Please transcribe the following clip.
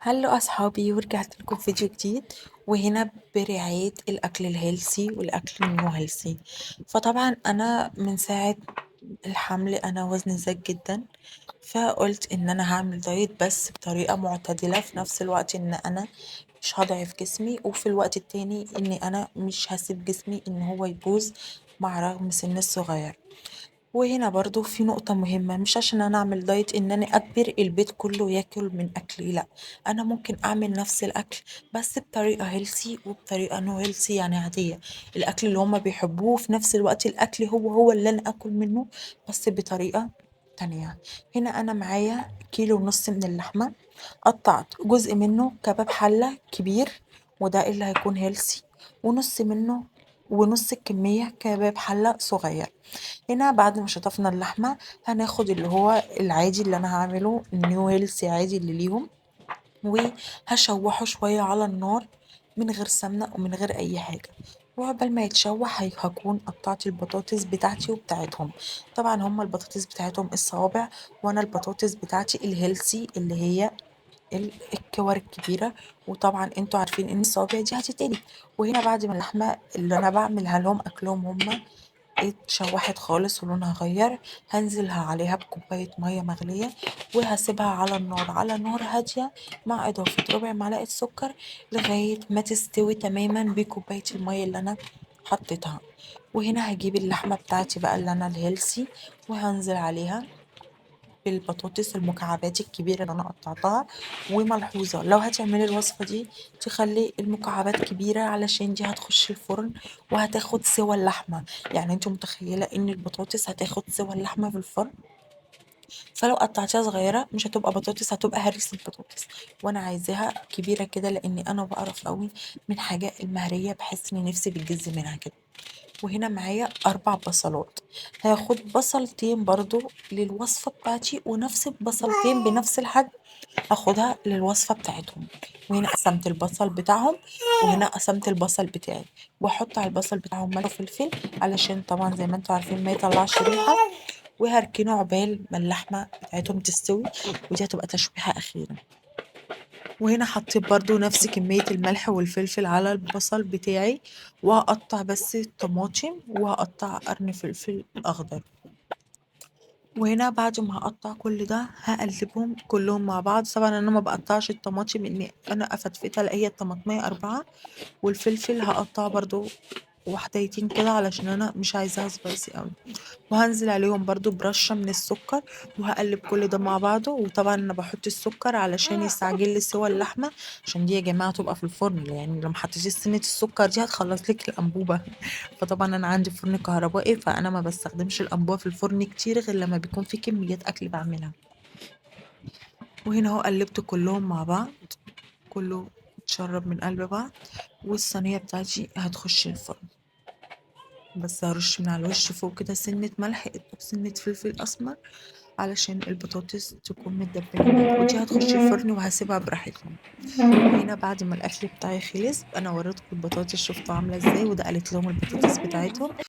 Hello اصحابي، ورجعت لكم فيديو جديد. وهنا برعاية الاكل ال healthy والاكل ال no healthy. فطبعا انا من ساعة الحمل انا وزني زاد جدا، فقلت ان انا هعمل diet بس بطريقة معتدلة، في نفس الوقت ان انا مش هضعف جسمي، وفي الوقت التاني ان انا مش هسيب جسمي ان هو يبوظ مع رغم سن الصغير. وهنا برضو في نقطة مهمة، مش عشان انا اعمل diet ان انا اجبر البيت كله ياكل من اكلي، لا، انا ممكن اعمل نفس الاكل بس بطريقة healthy وبطريقة no healthy، يعني عادية، الاكل اللي هما بيحبوه في نفس الوقت الاكل هو هو اللي انا اكل منه بس بطريقة تانية. هنا انا معايا 1.5 كيلو من اللحمة، قطعت جزء منه كباب حلة كبير وده اللي هيكون healthy، ونص منه ونص الكمية كباب حلة صغير. هنا بعد ما شطفنا اللحمة هناخد اللي هو العادي اللي انا هعمله ال no healthy عادي اللي ليهم، وهشوحه شوية على النار من غير سمنة ومن غير اي حاجة، وعقبال ما يتشوح هكون قطعت البطاطس بتاعتي وبتاعتهم. طبعا هما البطاطس بتاعتهم الصوابع، وانا البطاطس بتاعتي ال healthy اللي هي الكور الكبيرة، وطبعا انتوا عارفين ان الصوابع دي هتتقلي. وهنا بعد ما اللحمة اللي انا بعملها لهم اكلهم هما اتشوحت خالص ولونها غير، هنزلها عليها بكوباية مية مغلية وهسيبها على النار على نار هادية مع اضافة ربع معلقة سكر لغاية ما تستوي تماما بكوباية المية اللي انا حطيتها. وهنا هجيب اللحمة بتاعتي بقى اللي انا ال healthy وهنزل عليها بالبطاطس المكعبات الكبيرة اللي أنا قطعتها. وملحوظة، لو هتعملي الوصفة دي تخلي المكعبات كبيرة علشان دي هتخش الفرن وهتاخد سوى اللحمة، يعني انتوا متخيلة ان البطاطس هتاخد سوى اللحمة في الفرن، فلو قطعتيها صغيرة مش هتبقى بطاطس، هتبقى هريسة بطاطس. وانا عايزاها كبيرة كده لاني انا بقرف قوي من حاجة المهرية، بحس ان نفسي بتجز منها كده. وهنا معايا 4 بصلات، هاخد بصلتين برضو للوصفة بتاعتي ونفس البصلتين بنفس الحجم هاخدها للوصفة بتاعتهم. وهنا قسمت البصل بتاعهم وهنا قسمت البصل بتاعي، واحط على البصل بتاعهم ملح وفلفل علشان طبعا زي ما انتوا عارفين ما يطلعش ريحة، وهركنه عقبال ما اللحمة بتاعتهم تستوي، ودي هتبقى تشويحة أخيرة. وهنا حطيت برضو نفس كمية الملح والفلفل على البصل بتاعي، وهقطع بس الطماطم وهقطع قرن فلفل أخضر. وهنا بعد ما هقطع كل ده هقلبهم كلهم مع بعض. طبعا انا ما بقطعش الطماطم اني انا افتفتها، لا هي الطماطمية 4، والفلفل هقطعه برضو وحدايتين كده علشان انا مش عايزاها سبايسي قوي. وهنزل عليهم برضو برشة من السكر وهقلب كل ده مع بعضه. وطبعا انا بحط السكر علشان يستعجل لي سوى اللحمة، عشان دي يا جماعة تبقى في الفرن، يعني لو ما حطيتيش سنة السكر دي هتخلص لك الأنبوبة. فطبعا انا عندي فرن كهربائي، فانا ما بستخدمش الأنبوبة في الفرن كتير غير لما بيكون في كميات أكل بعملها. وهنا اهو قلبت كلهم مع بعض، كله اتشرب من قلب بعض، والصينية بتاعتي هتخش الفرن. بس هرش من على الوش فوق كده سنة ملح وسنة فلفل أسمر علشان البطاطس تكون متدبلة معايا، ودي هتخش الفرن وهسيبها براحتها. وهنا بعد ما الأكل بتاعي خلص أنا وريتكم البطاطس شفتوا عاملة إزاي، وده قالت لهم البطاطس بتاعتهم.